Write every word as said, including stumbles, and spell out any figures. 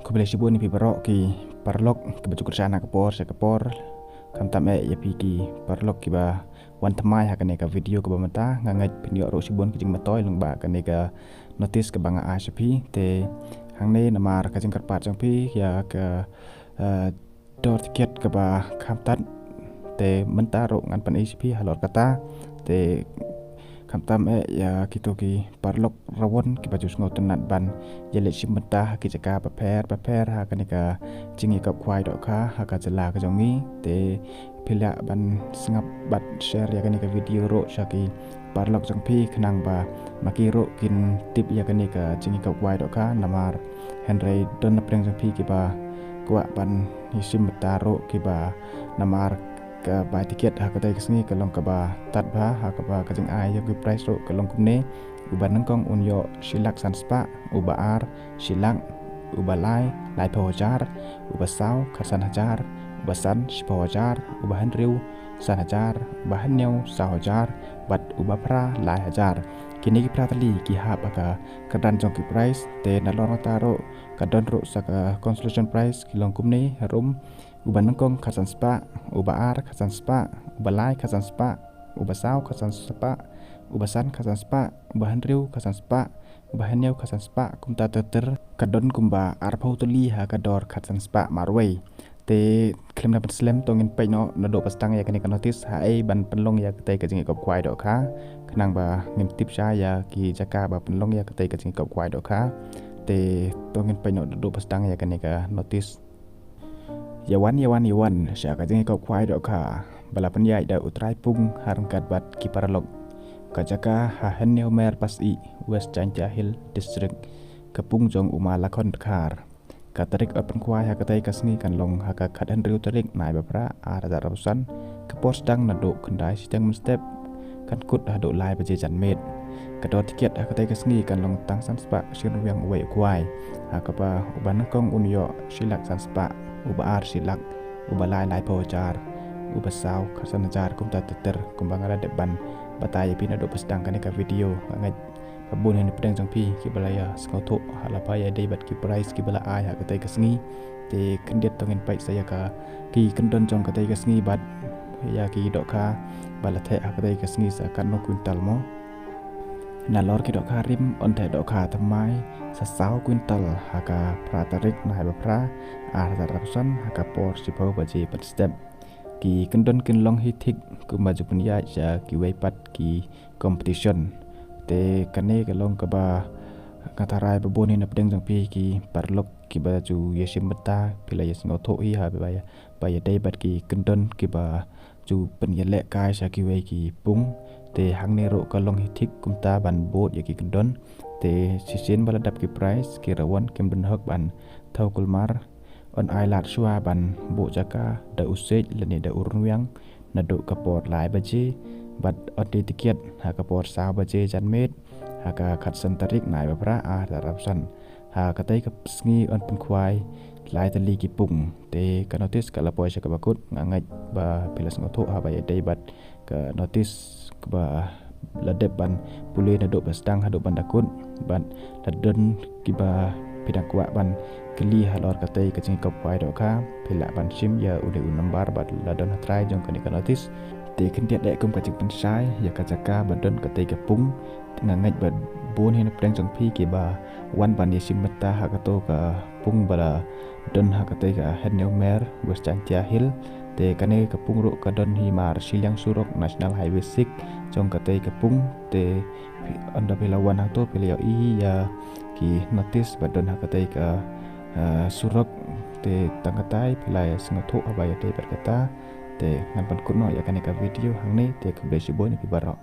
Khublei shibun ïa phi baroh ki paralok kiba ju kyrshan na ka por sha ka por. Khamtam eh ïa phi ki paralok kiba wan thymmai ha kane ka video kaba mynta, nga ngeit phin ïoh ruh shibun ki jingmyntoi lyngba kane ka notice kaba nga ai sha phi. Te hangne namar ka jingkyrpad jong phi ïa ka, eh, dor tiket kaba kham tad, te mynta ruh ngan pyni sha phi halor kata. Te khamtam eh ïa kito ki paralok rawon kiba ju sngewtynnat ban ïaleit shim bynta ha ki jaka bapher bapher ha kane ka jingïakop khwai dohkha ha ka jylla ka jong ngi. Te phi lah ban sngap bad share ïa kane ka video ruh sha ki paralok jong phi khnang ba ma ki ruh kin tip ïa kane ka jingïakop khwai dohkha namar hynrei don na pdeng jong phi kiba kwah ban ïashim bynta ruh kiba namar ka bai tiket ha katei ka sngi ka long kaba tad bha, ha kaba ka jingai ïa ki prize ruh ka long kumne: uba nyngkong un ïoh shi lak san spah, uba ar shi lak, uba lai laiphew hajar, uba saw khatsan hajar, uba san shiphew hajar, uba hynriew san hajar, uba hynñiew saw hajar, bad uba phra lai hajar. Kine ki phra tylli ki hap ha ka kyrdan jong ki prize. Te nalor kata ruh ka don ruh sa ka consolation prize, ki long kumne harum: uba nyngkong khatsan spah, uba ar khatsan spah, uba lai khatsan spah, uba saw khatsan spah, uba san khatsan spah, uba hynriew khatsan spah, uba hynñiew khatsan spah, kumta ter ter. Ka don kumba arphew tylli ha ka dor khatsan spah marwei. Te khlem da pynslem, to ngin peit noh naduh ba sdang ïa kane ka notice haei ban pynlong ïa katei ka jingïakop khwai dohkha, khnang ba ngin tip shai ïa ki jaka ba pynlong ïa katei ka jingïakop khwai dohkha. Te to ngin peit noh naduh ba sdang ïa kane ka notice. Ïa wan, ïa wan, ïa wan sha ka jingïakop khwai dohkha ba la pynïaid da u trai pung ha ryngkat bad ki paralok. Ka jaka ha Hynñiewmer Pasih, West Jaintia Hills District. Ka pung jong u ma Lakhon Dkhar. Ka tarik ban pynkhwai ha katei ka sngi kan long ha ka khathynriew tarik Naiphra ar hajar arphew san. Ka por sdang naduh khyndai shiteng mynstep kan kut haduh lai baje janmiet. Ka dor tiket ha katei ka sngi kan long tang san spah shi ryngwiang uwei u khwai, ha kaba uba nyngkong un ïoh shi lak san spah, uba ar shi lak, uba lai laiphew hajar, uba saw khatsan hajar, kumta ter ter. Kumba nga la dep ban batai ïa phi naduh ba sdang kane ka video, nga ngeit ba bun hi na pdeng jong phi kiba la ïa sngewthuh ha laba ïadei bad ki prize kiba la ai ha katei ka sngi. Te khyndiat to ngin peit sa ïa ka, ki kyndon jong katei ka sngi bad ïa ki dohkha ba la theh ha katei ka sngi sa katno kwintal mo. Nalor ki dohkha rim, yn theh dohkha thymmai sa saw kwintal ha ka phra tarik Naiphra ar hajar arphew san ha ka por shiphew baje pynstep. Ki kyndon kin long hi thik kumba ju pynïaid sha kiwei pat ki competition. Te kane ka long kaba nga tharai ba bun hi na pdeng jong phi ki paralok kiba ju ïashim bynta, phi la ïasngewthuh hi ha ba ïa, ba ïadei bad ki kyndon kiba ju pynïalehkai sha kiwei ki pung. Te hangne ruh ka long hi thik kumta ban bud ïa ki kyndon. Te shisien ba la dap ki prize, ki rawon kim don hok ban thew kulmar. Yn ai lad shuwa ban buh jaka da u siej lane da u ryngwiang naduh ka por lai baje, bad yn die tiket ha ka por saw baje janmiet ha ka khatsan tarik Naiphra ar hajar arphew san. Ha katei ka sngi yn pynkhwai lai tylli ki pung. Te ka notice ka la poi sha kaba kut, nga ngeit ba phi la sngewthuh ha ba ïadei bad ka notice kaba la dep ban pule naduh ba sdang haduh ban da kut. Bad lada don kiba phi dang kwah ban kylli halor katei ka jingïakop khwai dohkha, phi lah ban shim ïa une u number ba la don ha trai jong kane ka notice. Te khyndiat eh kum ka jingpynshai ïa ka jaka ba don katei ka pung. Nga ngeit ba bun hi na pdeng jong phi kiba wan ban ïashim bynta ha kato ka pung ba la don ha katei ka Hynñiewmer, West Jaintia Hills. Te kane ka pung ruh ka don hi mar shiliang surok National Highway six jong katei ka pung. Te phi, ynda phi la wan hangto phi la ïohi ïa ki notice ba don ha katei ka, eh, surok. Te tang katei phi la ïasngewthuh ha ba ïadei bad kata. Te ngan pynkut noh ïa kane ka video hangne. Te khublei shibun ïa phi baroh.